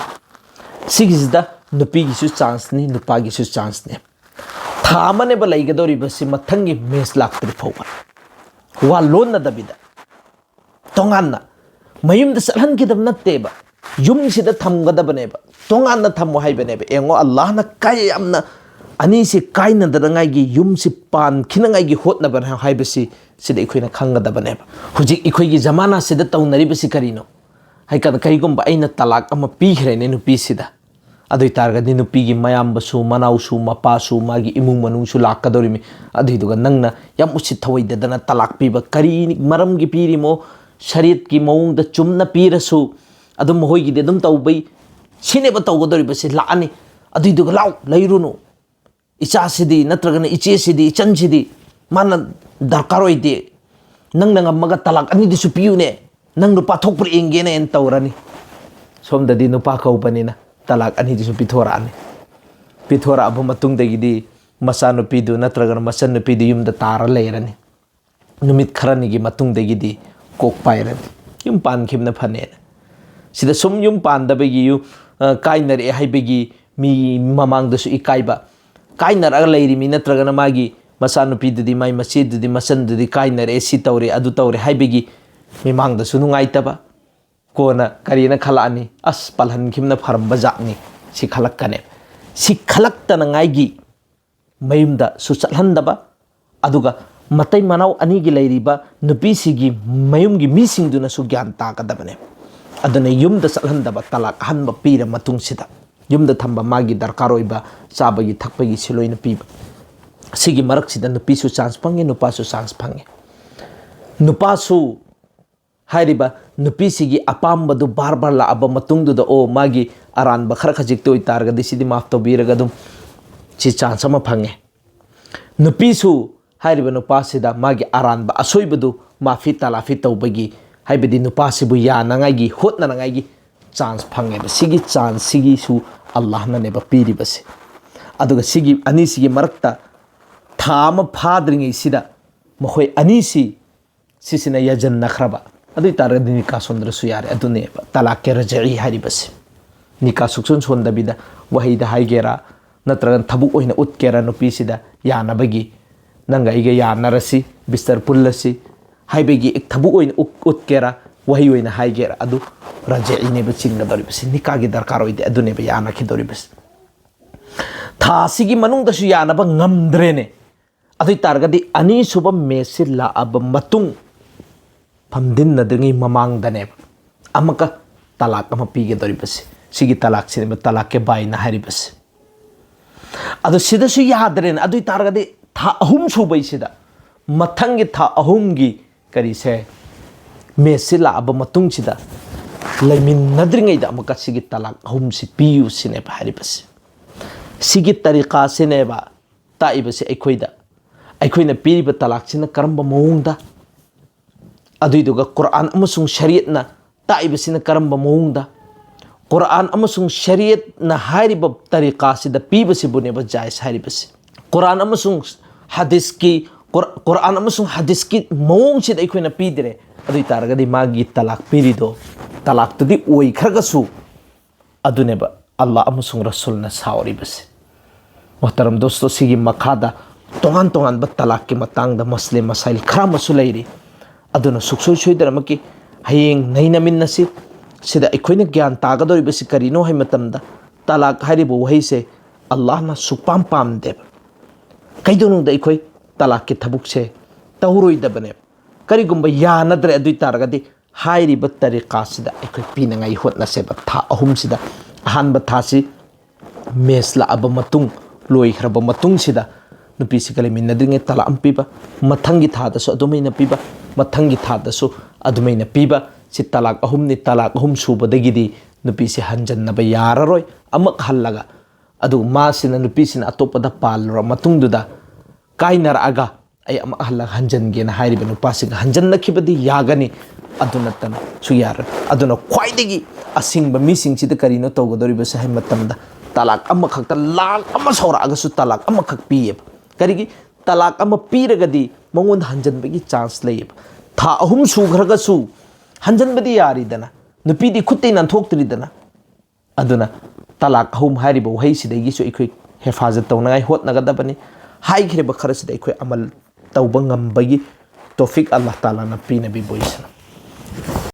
ꯁꯤꯒꯤꯁꯤꯗ ꯅꯨꯄꯤꯒꯤꯁꯨ ꯆꯥꯟꯁꯅꯤ, ꯅꯨꯄꯥꯒꯤꯁꯨ ꯆꯥꯟꯁꯅꯤ꯫ ꯊꯥ ꯑꯃꯅꯦꯕ ꯂꯩꯒꯗꯧꯔꯤꯕꯁꯤ, ꯃꯊꯪꯒꯤ ꯃꯦꯟꯁ ꯂꯥꯛꯇ꯭ꯔꯤ ꯐꯥꯎꯕ ꯋꯥ ꯂꯣꯟꯅꯗꯕꯤꯗ꯫ ꯇꯣꯉꯥꯟꯅ ꯃꯌꯨꯝꯗ ꯆꯠꯍꯟꯈꯤꯗꯕ ꯅꯠꯇꯦꯕ, ꯌꯨꯝꯁꯤꯗ ꯊꯝꯒꯗꯕꯅꯦꯕ, ꯇꯣꯉꯥꯟꯅ ꯊꯝꯃꯣ ꯍꯥꯏꯕꯅꯦꯕ꯫ ꯌꯦꯡꯉꯣ, ꯑꯜꯂꯥꯍꯅ ꯀꯥꯏ ꯌꯥꯝꯅ ꯑꯅꯤꯁꯤ ꯀꯥꯏꯅꯗꯅꯉꯥꯏꯒꯤ, ꯌꯨꯝꯁꯤ ꯄꯥꯟꯈꯤꯅꯉꯥꯏꯒꯤ ꯍꯣꯠꯅꯕꯅꯦ ꯍꯥꯏꯕꯁꯤ ꯁꯤꯗ ꯑꯩꯈꯣꯏꯅ ꯈꯪꯒꯗꯕꯅꯦꯕ꯫ ꯍꯧꯖꯤꯛ ꯑꯩꯈꯣꯏꯒꯤ ꯖꯃꯥꯅꯥꯁꯤꯗ ꯇꯧꯅꯔꯤꯕꯁꯤ ꯀꯔꯤꯅꯣ ꯍꯥꯏꯀꯥꯟꯗ, ꯀꯔꯤꯒꯨꯝꯕ ꯑꯩꯅ ꯇꯂꯥꯛ ꯑꯃ ꯄꯤꯈ꯭ꯔꯦꯅꯦ ꯅꯨꯄꯤꯁꯤꯗ, ꯑꯗꯨ ꯑꯣꯏꯇꯥꯔꯒꯗꯤ ꯅꯨꯄꯤꯒꯤ ꯃꯌꯥꯝꯕꯁꯨ, ꯃꯅꯥꯎꯁꯨ, ꯃꯄꯥꯁꯨ, ꯃꯥꯒꯤ ꯏꯃꯨꯡ ꯃꯅꯨꯡꯁꯨ ꯂꯥꯛꯀꯗꯧꯔꯤꯃꯤ꯫ ꯑꯗꯨꯏꯗꯨꯒ ꯅꯪꯅ ꯌꯥꯝ ꯎꯁꯤꯠ ꯊꯑꯣꯏꯗꯗꯅ ꯇꯂꯥꯛ ꯄꯤꯕ, ꯀꯔꯤ ꯃꯔꯝꯒꯤ ꯄꯤꯔꯤꯃꯣ? ꯁꯔꯤꯌꯠꯀꯤ ꯃꯑꯣꯡꯗ ꯆꯨꯝꯅ ꯄꯤꯔꯁꯨ ꯑꯗꯨꯝ ꯃꯈꯣꯏꯒꯤꯗꯤ ꯑꯗꯨꯝ ꯇꯧꯕꯩ, ꯁꯤꯅꯦꯕ ꯇꯧꯒꯗꯧꯔꯤꯕꯁꯤ꯫ ꯂꯥꯛꯑꯅꯤ, ꯑꯗꯨꯏꯗꯨꯒ "ꯂꯥꯎ, ꯂꯩꯔꯨꯅꯨ, ꯏꯆꯥꯁꯤꯗꯤ ꯅꯠꯇ꯭ꯔꯒꯅ ꯏꯆꯦꯁꯤꯗꯤ, ꯏꯆꯟꯁꯤꯗꯤ ꯃꯥꯅ ꯗꯔꯀꯥꯔ ꯑꯣꯏꯗꯦ, ꯅꯪꯅ ꯉꯝꯃꯒ ꯇꯂꯥꯛ ꯑꯅꯤꯗꯨꯁꯨ ꯄꯤꯌꯨꯅꯦ, ꯅꯪ ꯅꯨꯄꯥ ꯊꯣꯛꯄ꯭ꯔꯥ ꯌꯦꯡꯒꯦꯅꯦꯅ" ꯇꯧꯔꯅꯤ꯫ ꯁꯣꯝꯗꯗꯤ ꯅꯨꯄꯥ ꯀꯧꯕꯅꯤꯅ ꯇꯂꯥꯛ ꯑꯅꯤꯗꯨꯁꯨ ꯄꯤꯊꯣꯔꯛꯑꯅꯤ꯫ ꯄꯤꯊꯣꯔꯛꯑꯕ ꯃꯇꯨꯡꯗꯒꯤꯗꯤ ꯃꯆꯥꯅꯨꯄꯤꯗꯨ ꯅꯠꯇ꯭ꯔꯒꯅ ꯃꯆꯟꯅꯨꯄꯤꯗꯨ ꯌꯨꯝꯗ ꯇꯥꯔ ꯂꯩꯔꯅꯤ꯫ ꯅꯨꯃꯤꯠ ꯈꯔꯅꯤꯒꯤ ꯃꯇꯨꯡꯗꯒꯤꯗꯤ ꯀꯣꯛ ꯄꯥꯏꯔꯅꯤ, ꯌꯨꯝ ꯄꯥꯟꯈꯤꯕꯅ ꯐꯅꯦꯅ꯫ ꯁꯤꯗ ꯁꯨꯝ ꯌꯨꯝ ꯄꯥꯟꯗꯕꯒꯤ ꯌꯨ-, ꯑ, ꯀꯥꯏꯅꯔꯛꯑꯦ ꯍꯥꯏꯕꯒꯤ ꯃꯤ ꯃꯃꯥꯡꯗꯁꯨ ꯏꯀꯥꯏꯕ, ꯀꯥꯏꯅꯔꯛꯑꯒ ꯂꯩꯔꯤꯃꯤ ꯅꯠꯇ꯭ꯔꯒꯅ ꯃꯥꯒꯤ ꯃꯆꯥꯅꯨꯄꯤꯗꯨꯗꯤ, ꯃꯥꯏ ꯃꯆꯦꯗꯨꯗꯤ, ꯃꯆꯟꯗꯨꯗꯤ ꯀꯥꯏꯅꯔꯛꯑꯦ, ꯁꯤ ꯇꯧꯔꯦ, ꯑꯗꯨ ꯇꯧꯔꯦ ꯍꯥꯏꯕꯒꯤ ꯃꯤꯃꯥꯡꯗꯁꯨ ꯅꯨꯡꯉꯥꯏꯇꯕ꯫ ꯀꯣꯟꯅ ꯀꯔꯤꯅ ꯈꯜꯂꯛꯑꯅꯤ? "ꯑꯁ, ꯄꯥꯜꯍꯟꯈꯤꯕꯅ ꯐꯔꯝꯕ ꯖꯥꯠꯅꯤ", ꯁꯤ ꯈꯜꯂꯛꯀꯅꯦꯕ꯫ ꯁꯤ ꯈꯜꯂꯛꯇꯅꯉꯥꯏꯒꯤ ꯃꯌꯨꯝꯗꯁꯨ ꯆꯠꯍꯟꯗꯕ, ꯑꯗꯨꯒ ꯃꯇꯩ ꯃꯅꯥꯎ ꯑꯅꯤꯒꯤ ꯂꯩꯔꯤꯕ ꯅꯨꯄꯤꯁꯤꯒꯤ ꯃꯌꯨꯝꯒꯤ ꯃꯤꯁꯤꯡꯗꯨꯅꯁꯨ ꯒ꯭ꯌꯥꯟ ꯇꯥꯒꯗꯕꯅꯦꯕ꯫ ꯑꯗꯨꯅ ꯌꯨꯝꯗ ꯆꯠꯍꯟꯗꯕ, ꯇꯂꯥꯛ ꯑꯍꯟꯕ ꯄꯤꯔ ꯃꯇꯨꯡꯁꯤꯗ ꯌꯨꯝꯗ ꯊꯝꯕ, ꯃꯥꯒꯤ ꯗꯔꯀꯥꯔ ꯑꯣꯏꯕ ꯆꯥꯕꯒꯤ ꯊꯛꯄꯒꯤ ꯁꯤ ꯂꯣꯏꯅ ꯄꯤꯕ꯫ ꯁꯤꯒꯤ ꯃꯔꯛꯁꯤꯗ ꯅꯨꯄꯤꯁꯨ ꯆꯥꯟꯁ ꯐꯪꯉꯤ, ꯅꯨꯄꯥꯁꯨ ꯆꯥꯟꯁ ꯐꯪꯉꯤ꯫ ꯅꯨꯄꯥꯁꯨ ꯍꯥꯏꯔꯤꯕ ꯅꯨꯄꯤꯁꯤꯒꯤ ꯑꯄꯥꯝꯕꯗꯨ ꯕꯥꯔ ꯕꯥꯔ ꯂꯥꯛꯑꯕ ꯃꯇꯨꯡꯗꯨꯗ, ꯑꯣ, ꯃꯥꯒꯤ ꯑꯔꯥꯟꯕ ꯈꯔ ꯈꯖꯤꯛꯇ ꯑꯣꯏꯇꯥꯔꯒꯗꯤ ꯁꯤꯗꯤ ꯃꯥꯐ ꯇꯧꯕꯤꯔꯒ ꯑꯗꯨꯝ ꯁꯤ ꯆꯥꯟꯁ ꯑꯃ ꯐꯪꯉꯦ꯫ ꯅꯨꯄꯤꯁꯨ ꯍꯥꯏꯔꯤꯕ ꯅꯨꯄꯥꯁꯤꯗ ꯃꯥꯒꯤ ꯑꯔꯥꯟꯕ ꯑꯁꯣꯏꯕꯗꯨ ꯃꯥꯐꯤ ꯇꯂꯥꯐꯤ ꯇꯧꯕꯒꯤ, ꯍꯥꯏꯕꯗꯤ ꯅꯨꯄꯥꯁꯤꯕꯨ ꯌꯥꯅꯉꯥꯏꯒꯤ ꯍꯣꯠꯅꯅꯉꯥꯏꯒꯤ ꯆꯥꯟꯁ ꯐꯪꯉꯦꯕ꯫ ꯁꯤꯒꯤ ꯆꯥꯟꯁꯁꯤꯒꯤꯁꯨ ꯑꯜꯂꯥꯍꯅꯅꯦꯕ ꯄꯤꯔꯤꯕꯁꯦ꯫ ꯑꯗꯨꯒ ꯁꯤꯒꯤ ꯑꯅꯤꯁꯤꯒꯤ ꯃꯔꯛꯇ ꯊꯥ ꯑꯃ ꯐꯥꯗ꯭ꯔꯤꯉꯩꯁꯤꯗ ꯃꯈꯣꯏ ꯑꯅꯤꯁꯤ ꯁꯤꯁꯤꯅ ꯌꯥꯖꯟꯅꯈ꯭ꯔꯕ, ꯑꯗꯨ ꯑꯣꯏ ꯇꯥꯔꯒꯗꯤ ꯅꯤꯀꯥ ꯁꯣꯟꯗ꯭ꯔꯁꯨ ꯌꯥꯔꯦ꯫ ꯑꯗꯨꯅꯦꯕ ꯇꯂꯥꯛꯀꯦ ꯔꯖꯏ ꯍꯥꯏꯔꯤꯕꯁꯦ꯫ ꯅꯤꯀꯥ ꯁꯨꯛꯁꯣꯟ ꯁꯣꯟꯗꯕꯤꯗ ꯋꯥꯍꯩꯗ ꯍꯥꯏꯒꯦꯔꯥ, ꯅꯠꯇ꯭ꯔꯒꯅ ꯊꯕꯛ ꯑꯣꯏꯅ ꯎꯠꯀꯦꯔꯥ, ꯅꯨꯄꯤꯁꯤꯗ ꯌꯥꯅꯕꯒꯤ, "ꯅꯪꯒ ꯑꯩꯒ ꯌꯥꯅꯔꯁꯤ, ꯕꯤꯁꯇꯔ ꯄꯨꯜꯂꯁꯤ" ꯍꯥꯏꯕꯒꯤ ꯊꯕꯛ ꯑꯣꯏꯅ ꯎꯠ-, ꯎꯠꯀꯦꯔꯥ, ꯋꯥꯍꯩ ꯑꯣꯏꯅ ꯍꯥꯏꯒꯦꯔꯥ, ꯑꯗꯨ ꯔꯖꯏꯅꯦꯕ ꯆꯤꯡꯒꯗꯧꯔꯤꯕꯁꯤ꯫ ꯅꯤꯀꯥꯒꯤ ꯗꯔꯀꯥꯔ ꯑꯣꯏꯗꯦ꯫ ꯑꯗꯨꯅꯦꯕ ꯌꯥꯅꯈꯤꯗꯧꯔꯤꯕꯁꯤ꯫ ꯊꯥ ꯑꯁꯤꯒꯤ ꯃꯅꯨꯡꯗꯁꯨ ꯌꯥꯅꯕ ꯉꯝꯗ꯭ꯔꯦꯅꯦ꯫ ꯑꯗꯨ ꯑꯣꯏ ꯇꯥꯔꯒꯗꯤ ꯑꯅꯤꯁꯨꯕ ꯃꯦꯁꯁꯤ ꯂꯥꯛꯑꯕ ꯃꯇꯨꯡ ꯐꯝꯗꯤꯟꯅꯗ꯭ꯔꯤꯉꯩ ꯃꯃꯥꯡꯗꯅꯦꯕ ꯑꯃꯨꯛꯀ ꯇꯂꯥꯛ ꯑꯃ ꯄꯤꯒꯗꯧꯔꯤꯕꯁꯦ꯫ ꯁꯤꯒꯤ ꯇꯂꯥꯛꯁꯤꯅꯦꯕ ꯇꯂꯥꯛꯀꯦ ꯕꯥꯏꯅ ꯍꯥꯏꯔꯤꯕꯁꯦ꯫ ꯑꯗꯣ ꯁꯤꯗꯁꯨ ꯌꯥꯗ꯭ꯔꯦꯅ꯫ ꯑꯗꯨ ꯑꯣꯏ ꯇꯥꯔꯒꯗꯤ ꯊꯥ ꯑꯍꯨꯝ ꯁꯨꯕꯩꯁꯤꯗ, ꯃꯊꯪꯒꯤ ꯊꯥ ꯑꯍꯨꯝꯒꯤ ꯀꯔꯤꯁꯦ, ꯃꯦꯁꯁꯤ ꯂꯥꯛꯑꯕ ꯃꯇꯨꯡꯁꯤꯗ ꯂꯩꯃꯤꯟꯅꯗ꯭ꯔꯤꯉꯩꯗ ꯑꯃꯨꯛꯀ ꯁꯤꯒꯤ ꯇꯂꯥꯛ ꯑꯍꯨꯝꯁꯤ ꯄꯤꯌꯨ ꯁꯤꯅꯦꯕ ꯍꯥꯏꯔꯤꯕꯁꯦ꯫ ꯁꯤꯒꯤ ꯇꯔꯤꯀꯥꯁꯤꯅꯦꯕ ꯇꯥꯛꯏꯕꯁꯦ ꯑꯩꯈꯣꯏꯗ꯫ ꯑꯩꯈꯣꯏꯅ ꯄꯤꯔꯤꯕ ꯇꯂꯥꯛꯁꯤꯅ ꯀꯔꯝꯕ ꯃꯑꯣꯡꯗ, ꯑꯗꯨꯏꯗꯨꯒ ꯀꯨꯔꯥꯟ ꯑꯃꯁꯨꯡ ꯁꯔꯤꯌꯠꯅ ꯇꯥꯛꯏꯕꯁꯤꯅ ꯀꯔꯝꯕ ꯃꯑꯣꯡꯗ, ꯀꯨꯔꯥꯟ ꯑꯃꯁꯨꯡ ꯁꯔꯤꯌꯠꯅ ꯍꯥꯏꯔꯤꯕ ꯇꯔꯤꯀꯥꯁꯤꯗ ꯄꯤꯕꯁꯤꯕꯨꯅꯦꯕ ꯖꯥꯏꯁ ꯍꯥꯏꯔꯤꯕꯁꯤ꯫ ꯀꯨꯔꯥꯟ ꯑꯃꯁꯨꯡ ꯍꯗꯤꯁꯀꯤ, ꯀꯨꯔ-, ꯀꯨꯔꯥꯟ ꯑꯃꯁꯨꯡ ꯍꯗꯤꯁꯀꯤ ꯃꯑꯣꯡꯁꯤꯗ ꯑꯩꯈꯣꯏꯅ ꯄꯤꯗ꯭ꯔꯦ꯫ ꯑꯗꯨ ꯑꯣꯏ ꯇꯥꯔꯒꯗꯤ ꯃꯥꯒꯤ ꯇꯂꯥꯛ ꯄꯤꯔꯤꯗꯣ ꯇꯂꯥꯛꯇꯨꯗꯤ ꯑꯣꯏꯈ꯭ꯔꯒꯁꯨ, ꯑꯗꯨꯅꯦꯕ ꯑꯜꯂꯥꯍ ꯑꯃꯁꯨꯡ ꯔꯁꯨꯜꯅ ꯁꯥꯎꯔꯤꯕꯁꯦ꯫ ꯃꯣꯍꯇꯔꯝ ꯗꯣꯁꯇꯣ, ꯁꯤꯒꯤ ꯃꯈꯥꯗ ꯇꯣꯉꯥꯟ ꯇꯣꯉꯥꯟꯕ ꯇꯂꯥꯛꯀꯤ ꯃꯇꯥꯡꯗ ꯃꯁꯂꯦ ꯃꯁꯥꯏꯜ ꯈꯔ ꯑꯃꯁꯨ ꯂꯩꯔꯤ꯫ ꯑꯗꯨꯅ ꯁꯨꯛꯁꯣꯏ ꯁꯣꯏꯗꯅꯃꯛꯀꯤ ꯍꯌꯦꯡ ꯅꯩꯅꯃꯤꯟꯅꯁꯤ꯫ ꯁꯤꯗ ꯑꯩꯈꯣꯏꯅ ꯒ꯭ꯌꯥꯟ ꯇꯥꯒꯗꯧꯔꯤꯕꯁꯤ ꯀꯔꯤꯅꯣ ꯍꯥꯏꯕ ꯃꯇꯝꯗ, ꯇꯂꯥꯛ ꯍꯥꯏꯔꯤꯕ ꯋꯥꯍꯩꯁꯦ ꯑꯜꯂꯥꯍꯅ ꯁꯨꯛꯄꯥꯝ ꯄꯥꯝꯗꯦꯕ꯫ ꯀꯩꯗꯧꯅꯨꯡꯗ ꯑꯩꯈꯣꯏ ꯇꯂꯥꯛꯀꯤ ꯊꯕꯛꯁꯦ ꯇꯧꯔꯣꯏꯗꯕꯅꯦꯕ꯫ ꯀꯔꯤꯒꯨꯝꯕ ꯌꯥꯅꯗ꯭ꯔꯦ ꯑꯗꯨ ꯑꯣꯏ ꯇꯥꯔꯒꯗꯤ, ꯍꯥꯏꯔꯤꯕ ꯇꯔꯤꯀꯥꯁꯤꯗ ꯑꯩꯈꯣꯏ ꯄꯤꯅꯉꯥꯏ ꯍꯣꯠꯅꯁꯦꯕ꯫ ꯊꯥ ꯑꯍꯨꯝꯁꯤꯗ, ꯑꯍꯥꯟꯕ ꯊꯥꯁꯤ ꯃꯦꯁ ꯂꯥꯛꯑꯕ ꯃꯇꯨꯡ, ꯂꯣꯏꯈ꯭ꯔꯕ ꯃꯇꯨꯡꯁꯤꯗ ꯅꯨꯄꯤꯁꯤꯒ ꯂꯩꯃꯤꯟꯅꯗ꯭ꯔꯤꯉꯩ ꯇꯂꯥꯛ ꯑꯃ ꯄꯤꯕ, ꯃꯊꯪꯒꯤ ꯊꯥꯗꯁꯨ ꯑꯗꯨꯃꯥꯏꯅ ꯄꯤꯕ, ꯃꯊꯪꯒꯤ ꯊꯥꯗꯁꯨ ꯑꯗꯨꯃꯥꯏꯅ ꯄꯤꯕ꯫ ꯁꯤ ꯇꯂꯥꯛ ꯑꯍꯨꯝꯅꯤ꯫ ꯇꯂꯥꯛ ꯑꯍꯨꯝ ꯁꯨꯕꯗꯒꯤꯗꯤ ꯅꯨꯄꯤꯁꯤ ꯍꯟꯖꯟꯅꯕ ꯌꯥꯔꯔꯣꯏ꯫ ꯑꯃꯨꯛ ꯍꯜꯂꯒ, ꯑꯗꯨꯒ ꯃꯥꯁꯤꯅ, ꯅꯨꯄꯤꯁꯤꯅ ꯑꯇꯣꯞꯄꯗ ꯄꯥꯜꯂꯨꯔ ꯃꯇꯨꯡꯗꯨꯗ ꯀꯥꯏꯅꯔꯛꯑꯒ ꯑꯩ ꯑꯃꯨꯛ ꯍꯜꯂꯒ ꯍꯟꯖꯟꯒꯦꯅ ꯍꯥꯏꯔꯤꯕ ꯅꯨꯄꯥꯁꯤꯒ ꯍꯟꯖꯟꯅꯈꯤꯕꯗꯤ ꯌꯥꯒꯅꯤ, ꯑꯗꯨ ꯅꯠꯇꯅꯁꯨ ꯌꯥꯔꯣꯏ꯫ ꯑꯗꯨꯅ ꯈ꯭ꯋꯥꯏꯗꯒꯤ ꯑꯁꯤꯡꯕ ꯃꯤꯁꯤꯡꯁꯤꯗ ꯀꯔꯤꯅꯣ ꯇꯧꯒꯗꯧꯔꯤꯕꯁꯦ ꯍꯥꯏꯕ ꯃꯇꯝꯗ, ꯇꯂꯥꯛ ꯑꯃꯈꯛꯇ ꯂꯥꯛ ꯑꯃ ꯁꯧꯔꯛꯑꯒꯁꯨ ꯇꯂꯥꯛ ꯑꯃꯈꯛ ꯄꯤꯌꯦꯕ꯫ ꯀꯔꯤꯒꯤ? ꯇꯂꯥꯛ ꯑꯃ ꯄꯤꯔꯒꯗꯤ ꯃꯉꯣꯟꯗ ꯍꯟꯖꯟꯕꯒꯤ ꯆꯥꯟꯁ ꯂꯩꯌꯦꯕ꯫ ꯊꯥ ꯑꯍꯨꯝ ꯁꯨꯈ꯭ꯔꯒꯁꯨ ꯍꯟꯖꯟꯕꯗꯤ ꯌꯥꯔꯤꯗꯅ, ꯅꯨꯄꯤꯗꯤ ꯈꯨꯠꯇꯩ ꯅꯥꯟꯊꯣꯛꯇ꯭ꯔꯤꯗꯅ꯫ ꯑꯗꯨꯅ ꯇꯂꯥꯛ ꯑꯍꯨꯝ ꯍꯥꯏꯔꯤꯕ ꯋꯥꯍꯩꯁꯤꯗꯒꯤꯁꯨ ꯑꯩꯈꯣꯏ ꯍꯦꯐꯥꯖꯠ ꯇꯧꯅꯉꯥꯏ ꯍꯣꯠꯅꯒꯗꯕꯅꯤ꯫ ꯍꯥꯏꯈ꯭ꯔꯤꯕ ꯈꯔꯁꯤꯗ ꯑꯩꯈꯣꯏ ꯑꯃꯜ ꯇꯧꯕ ꯉꯝꯕꯒꯤ ꯇꯣꯐꯤꯛ ꯑꯜꯂꯥꯍ ꯇꯥꯂꯥꯅ ꯄꯤꯅꯕꯤꯕ ꯑꯣꯏꯁꯅꯨ꯫